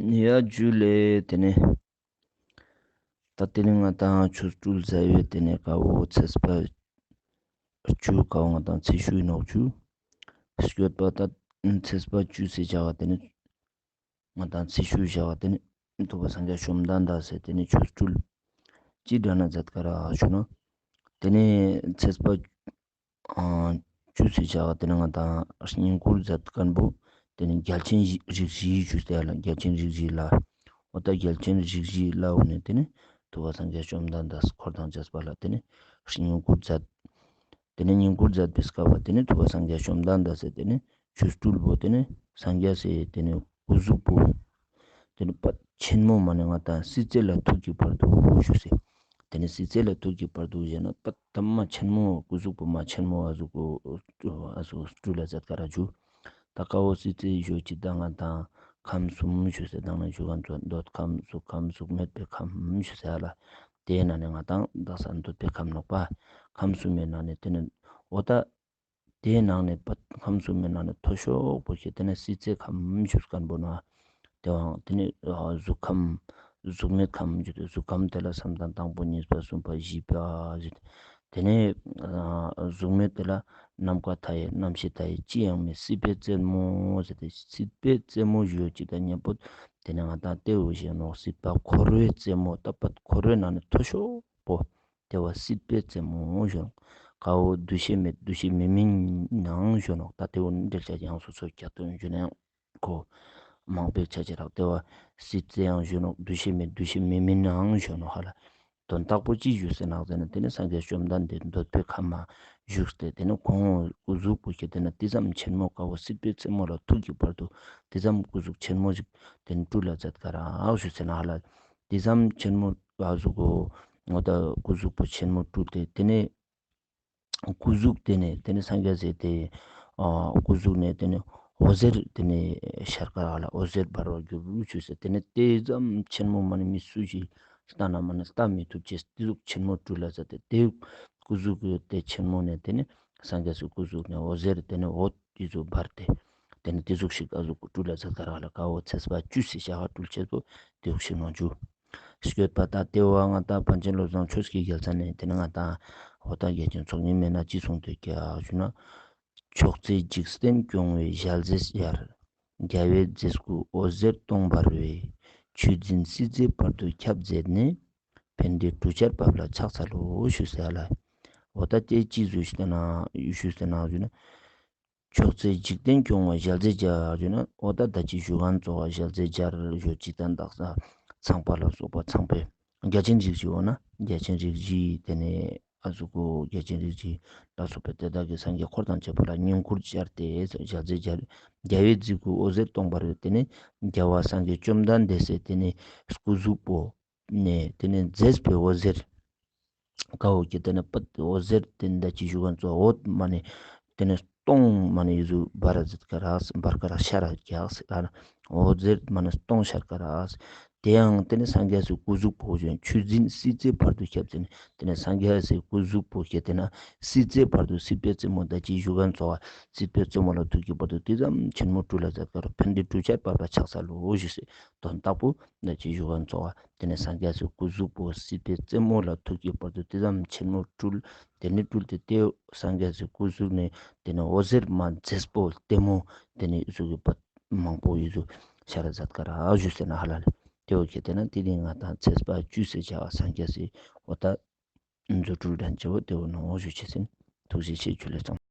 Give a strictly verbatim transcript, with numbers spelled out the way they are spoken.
ཡ་ཇུ་ལེ། ཏེ་ནེ་ད་ཏེ་ནེ་ང་དང་ཆོ་འཕྲུལ་ཟེར་བའི་ཏེ་ནེ་ཀ་བོ་ཚེས་པ་བཅུ་ཀ་བོ་ང་དང་ཚེས་བཅུའི་ནོག་ཇུ། སྐྱོད་པ་ད་ཚེས་པ་བཅུ་ཟེར་བྱ་བ་ཏེ་ནེ་ང་དང་ཚེས་བཅུ་བྱ་བ་ཏེ་ནེ་ཐུབ་པ་སངས་རྒྱས་བཅོམ་ལྡན་འདས་སི་ཏེ་ནེ་ཆོ་འཕྲུལ་ཅི་འདྲ་ན་མཛད་ཀ་རག་ཞུ་ན། ཏེ་ནེ་ཚེས་པ་ཨ་བཅུ་ཟེར་བྱ་བ་ཏེ་ནེ་ང་དང་བསྙེན་བཀུར་མཛད་ཁན་བོ་ཏེ་ནེ་རྒྱལ་ཆེན་རིགས་བཞི་ཞུ་སྟེ་ལ་རྒྱལ་ཆེན་རིགས་བཞི་ལ། འོ་ད་རྒྱལ་ཆེན་རིགས་བཞི་ལ་འོ་ནེ་ཏེ་ནེ་ཐུབ་པ་སངས་རྒྱས་བཅོམ་ལྡན་འདས་འཁོར་དང་བཅས་པ་ལ་ཏེ་ནེ་བསྙེན་བཀུར་མཛད། ཏེ་ནེ་བསྙེན་བཀུར་མཛད་པའི་སྐབས་ལ་ཏེ་ནེ་ཐུབ་པ་སངས་རྒྱས་བཅོམ་ལྡན་འདས་སི་ཏེ་ནེ་ཆོ་འཕྲུལ་བོ་ཏེ་ནེ་སངས་རྒྱས་སི་ཏེ་ནེ་སྐུ་གཟུགས་པོ་ཏེ་ནེ་པད་ཆེན་མོ་མ་ནེ་ང་དང་སྲིད་རྩེ་ལ་ཐུག་གི་བར་དུ་ཞུ་སེ། ཏེ་ནེ་སྲིད་རྩེ་ལ་ཐུག་གི་བར་དུ་ཞེ་ན་པད་ཐ་མ་ཆེན་མོ་སྐུ་གཟུགས་པོ་མ་ཆེན་མོ་ཨ་ཟུག་གོ་ཨ་ཟུག་སྤྲུལ་ལ་མཛད་ཀ་རག་ཞུ། ད་ཀ་བོ་སྲིད་རྩེ་ཞུ་ཅིག་ད་ང་དང་ཁམས་གསུམ་ཞུ་སེ་ད་ང་ཞུ་ག་ཚོ་འདོད་ཁམས་གཟུགས་ཁམས་གཟུགས་མེད་པའི་ཁམས་ཞུ་སེ་ཨ་ལ། ཏེའི་ནང་ནེ་ང་དང་དག་ས་འདོད་པའི་ཁམས་ནོག་པ། ཁམས་གསུམ་མའི་ནང་ནེ་ཏེ་ནེ་འོ་ད་ཏེའི་ནང་ནེ་པད་ཁམས་གསུམ་མའི་ནང་ནེ་མཐོ་ཤོས་པོ་ཞིག་ཏེ་ནེ་སྲིད་རྩེ་ཁམས་ཞུ་ཁན་བོ་ན། ཏེ་བོ་ཏེ་ནེ་གཟུགས་ཁམས་གཟུགས་མེད་ཁམས་ཞུ་སྟེ་གཟུགས་ཁམས་ཏེ་ལ་བསམ་གཏན་དང་པོ་གཉིས་པ་གསུམ་པ་བཞི་པ་ཞུ་སྟེ། ཏེ་ནེ་གཟུགས་མེད་ཏེ་ལ་ནམ་མཁའ་མཐའ་ཡས་རྣམ་ཤེས་མཐའ་ཡས་ཅི་ཡང་མེད་སྲིད་པའི་རྩེ་མོ་ཟེར་ཏེ་སྲིད་པའི་རྩེ་མོ་ཞུ་ཅིག་དང་མཉམ་པོ་ཏེ་ནེ་ང་དང་ཏེ་བོ་ཞུ་ནོག་སྲིད་པ་འཁོར་བའི་རྩེ་མོ་ད་པད་འཁོར་བའི་ནང་ནེ་མཐོ་ཤོས་པོ། ཏེ་བོ་སྲིད་པའི་རྩེ་མོ་ཞུ་ནོག་ཀ་བོ་འདུ་ཤེས་མེད་འདུ་ཤེས་མེད་མིན་ནའང་ཞུ་ནོག་ད་ཏེ་བོ་འགྲེལ་བཤད་ཡང་སོ་སོ་རྒྱ་སྟོན་ཞུ་ནའང་ཁོ་མང་པོའི་ཆ་ཅེས་རག་ཏེ་བོ་སྲིད་རྩེ་ཡང་ཞུ་ནོག་འདུ་ཤེས་མེད་འདུ་ཤེས་མེད་མིན་ནའང་ཞུ་ནོག་ཧ་ལ། དོན་དག་པོ་ཅི་ཞུས་ཟེར་ན་ཟེར་ན་ཏེ་ནེ་སངས་རྒྱས་བཅོམ་ལྡན་འདས་འདོད་པའི་ཁམས་མ་བཞུགས་ཏེ་ཏེ་ནེ་ཁོང་སྐུ་གཟུགས་པོ་ཞིག་ཏེ་ནེ་ཏེ་ཙམ་ཆེན་མོ་ཀ་བོ་སྲིད་པའི་རྩེ་མོ་ལ་ཐུག་གི་བར་དུ་ཏེ་ཙམ་སྐུ་གཟུགས་ཆེན་མོ་ཞིག་ཏེ་ནེ་སྤྲུལ་ལ་མཛད་ཀ་རག་ཞུས་ཟེར་ན་ཧ་ལ། ཏེ་ཙམ་ཆེན་མོ་ཨ་ཟུག་གོ་འོ་ད་སྐུ་གཟུགས་པོ་ཆེན་མོ་སྤྲུལ་ཏེ་ཏེ་ནེ་སྐུ་གཟུགས་ཏེ་ནེ་ཏེ་ནེ་སངས་རྒྱས་སི་ཏེ་ཨ་སྐུ་གཟུགས་ནེ་ཏེ་ནེ་འོད་ཟེར་ཏེ་ནེ་ཤར་ཀ་རག་ལ་འོད་ཟེར་འབར་བར་གྱུར་ཞུས་ཟེར། ཏེ་ནེ་ཏེ་ཙམ་ཆེན་མོ་མ་ནེ་མི་སུ་ཞིག་ལྟ་ན་མ་ནེ་ལྟ་མི་ཐུབ་ཅེས་ཏེ་ཟུག་ཆེན་མོ་སྤྲུལ་ལ་མཛད་དེ་ཏེ་སྐུ་གཟུགས་ཏེ་ཆེན་མོ་ནེ་ཏེ་ནེ་སངས་རྒྱས་སི་སྐུ་གཟུགས་ནེ་འོད་ཟེར་ཏེ་ནེ་འོད་ཏེ་ཟུག་འབར་ཏེ་ཏེ་ནེ་ཏེ་ཟུག་ཞིག་ཨ་ཟུག་སྤྲུལ་ལ་མཛད་ཀ་རག་ལ། ཀ་བོ་ཚེས་པ་བཅུ་ཟེར་བྱ་བ་སྤྲུལ་ཅེས་པོ་ཏེ་ཟུག་ཞིག་ནོག་ཇུ། སྐྱོད་པ་ད་ཏེ་བོ་ང་དང་པཎ་ཆེན་བློ་བཟང་ཆོས་ཀྱི་རྒྱལ་མཚན་ནེ་ཏེ་ནེ་ང་དང་འོ་ད་རྒྱལ་ཆེན་ཚོགས་གཉིས་མེད་ན་ཅི་གསུངས་ཏེ་ཀྱག་ཞུ་ན། ཕྱོགས་བརྩེགས་འཇིག་རྟེན་སྐྱོང་བའི་ཞལ་ཟས་སྦྱར། རྒྱལ་བའི་མཛེས་སྐུ་འོད་ཟེར་སྟོང་འབར་བས། ཆོས་འཛིན་སྲིད་རྩེ་བར་དུ་ཁྱབ་མཛད་ནས། ཕན་བདེ་གྲུ་ཆར་བབས་ལ་ཕྱག་འཚལ་ལོ་ཞུས་ཟེར་ལ། འོ་ད་ཏེ་ཅི་ཞུས་ཟེར་ན་ཞུས་ཟེར་ན་ཞུ་ན། ཕྱོགས་བརྩེགས་འཇིག་རྟེན་སྐྱོང་བའི་ཞལ་ཟས་སྦྱར་ཞུ་ན་འོ་ད་ད་ཅི་ཞུ་ཁན་ཙོགས་ཞལ་ཟས་སྦྱར་ཞུ་ཅིག་དང་དག་ས་ཚངས་པ་ལ་སོགས་པ་ཚངས་པའི་རྒྱལ་ཆེན་རིགས་བཞི་འོ་ན་རྒྱལ་ཆེན་རིགས་བཞི་ཏེ་ནེ་ཨ་ཟུག་གོ་རྒྱལ་ཆེན་རིགས་བཞི་ལ་སོགས་པའི་དེ་དག་གི་སངས་རྒྱས་འཁོར་དང་བཅས་པ་ལ་བསྙེན་བཀུར་སྦྱར་ཏེ་ཞལ་ཟས་སྦྱར། རྒྱལ་བའི་མཛེས་སྐུ་འོད་ཟེར་སྟོང་འབར་བས་ཏེ་ནེ་རྒྱལ་བ་སངས་རྒྱས་བཅོམ་ལྡན་འདས་སི་ཏེ་ནེ་སྐུ་གཟུགས་པོ་ནེ་ཏེ་ནེ་མཛེས་པའི་འོད་ཟེར་ཀ་བོ་ཀྱེ་ཏེ་ནེ་པད་འོད་ཟེར་ཏེ་ནེ་ད་ཅི་ཞུ་ཁན་ཙོགས་འོད་མ་ནེ་ཏེ་ནེ་སྟོང་མ་ནེ་ཡུ་ཟུ་འབར་ར་ཟེར་ཀ་རག་འབར་ཀ་རག་ཤར་ར་རྒྱག་ཟེར་ཨ་ན་འོད་ཟེར་མ་ནེ་སྟོང་ཤར་ཀ་རག་ཟེར། ཏེ་ཡང་ཏེ་ནེ་སངས་རྒྱས་སི་སྐུ་གཟུགས་པོ་ཞིག་ཆོས་འཛིན་སྲིད་རྩེ་བར་དུ་ཁྱབ་ཟེར་ནེ་ཏེ་ནེ་སངས་རྒྱས་སི་སྐུ་གཟུགས་པོ་ཀྱེ་ཏེ་ནེ་སྲིད་རྩེ་བར་དུ་སྲིད་པའི་རྩེ་མོ་ད་ཅི་ཞུ་ཁན་ཙོགས་སྲིད་པའི་རྩེ་མོ་ལ་ཐུག་གི་བར་དུ་ཏེ་ཙམ་ཆེན་མོ་སྤྲུལ་ལ་མཛད་ཀ་རག་ཕན་བདེ་གྲུ་ཆར་བབས་ལ་ཕྱག་འཚལ་ལོ་ཞུས་ཟེར། དོན་དག་པོ་ད་ཅི་ཞུ་ཁན་ཙོགས་ཏེ་ནེ་སངས་རྒྱས་སི་སྐུ་གཟུགས་པོ་སྲིད་པའི་རྩེ་མོ་ལ་ཐུག་གི་བར་དུ་ཏེ་ཙམ་ཆེན་མོ་སྤྲུལ། ཏེ་ནེ་སྤྲུལ་ཏེ་ཏེ་སངས་རྒྱས་སི་སྐུ་གཟུགས་ནེ་ཏེ་ནེ་འོད་ཟེར་མ་མཛེས་པོ་ལྟད་མོ་ཏེ་ནེ་ཡུ་ཟུ་གི་པད་མང་པོ་ཡུ་ཟུ་ཤར་ར་མཛད་ཀ་རག་ཞུས་ཟེར་ན་ཧ་ལ་ལེ། ཏེ་བོ་ཁྱེད་ཏེ་ན་ཏེ་ནེ་ང་དང་ཚེས་པ་བཅུ་ཟེར་བྱ་བ་སངས་རྒྱས་སི་འོ་ད་རྫུ་འཕྲུལ་འགྲན་བྱེད་པོ་ཏེ་བོ་ནོ་ཞུ་ཅེས་ཨིན། ཐུགས་རྗེ་ཆེ། ཇུ་ལེ་ཚང་།